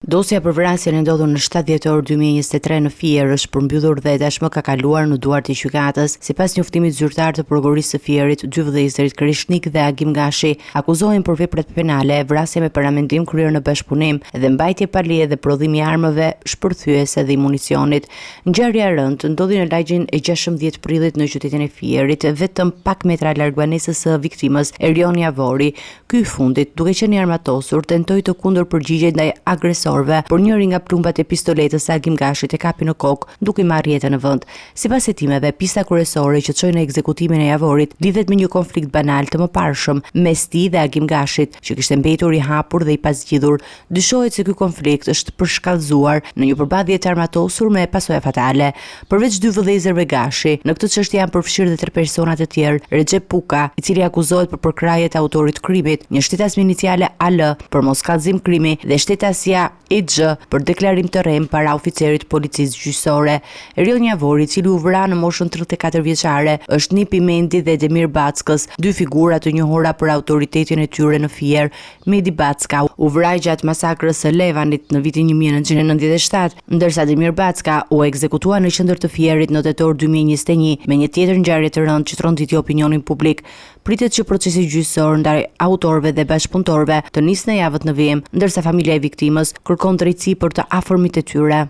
Dosja për vrasjen e ndodhur në 7 dhjetor 2023 në Fier është përmbyllur dhe tashmë ka kaluar në duart e gjykatës. Sipas njoftimit zyrtar të prokurorisë së Fierit, dy vëllezërit Kreshnik dhe Agim Gashi akuzohen për veprat penale, vrasje me paramendim kryer në bashkëpunim dhe mbajtje pa leje dhe prodhim i armëve shpërthyese dhe i municionit. Ngjarja e rëndë ndodhi në lagjen e 16 prillit në qytetin e Fierit, vetëm pak metra larg banesës së viktimës, Erion Javori. Ky i fundit, duke qenë i armatosur, tentoi të kundërpërgjigjej ndaj agresorëve, por njëri nga plumbat e pistoletës së Agim Gashit e kapi në kokë, duke i marrë jetën në vend. Sipas hetimeve, pista kryesore që çoi në ekzekutimin e Javorit lidhet me një konflikt banal të mëparshëm mes tij dhe Agim Gashit, që kishte mbetur i hapur dhe i pazgjidhur. Dyshohet se ky konflikt është përshkallëzuar në një përballje të armatosur me pasoja fatale. Përveç dy vëllezërve Gashi, në këtë çështje janë përfshirë dhe tre persona të tjerë, Rexhep Puka, i cili akuzohet për përkrahje të autorit të krimit, një shtetas me iniciale AL për moskallëzim krimi dhe shtetasja EG për deklarim të rremë para oficerit të policisë gjyqësore. Erion Javori, i cili u vra në moshën 34 vjeçare, është nip i Mendi dhe Demir Backës, dy figura të njohura për autoritetin e tyre në Fier. Medi Backa u vra gjatë masakrës së Levanit në vitin 1997, ndërsa Demir Backa u ekzekutua në qendër të Fierit në tetor 2021 me një tjetër ngjarje të rëndë që tronditi opinionin publik. Pritet që procesi gjyqësor ndaj autorëve dhe bashkëpunëtorëve të nisë në javët në vijim, ndërsa familja e viktimës kërkon drejtësi për të afërmit e tyre.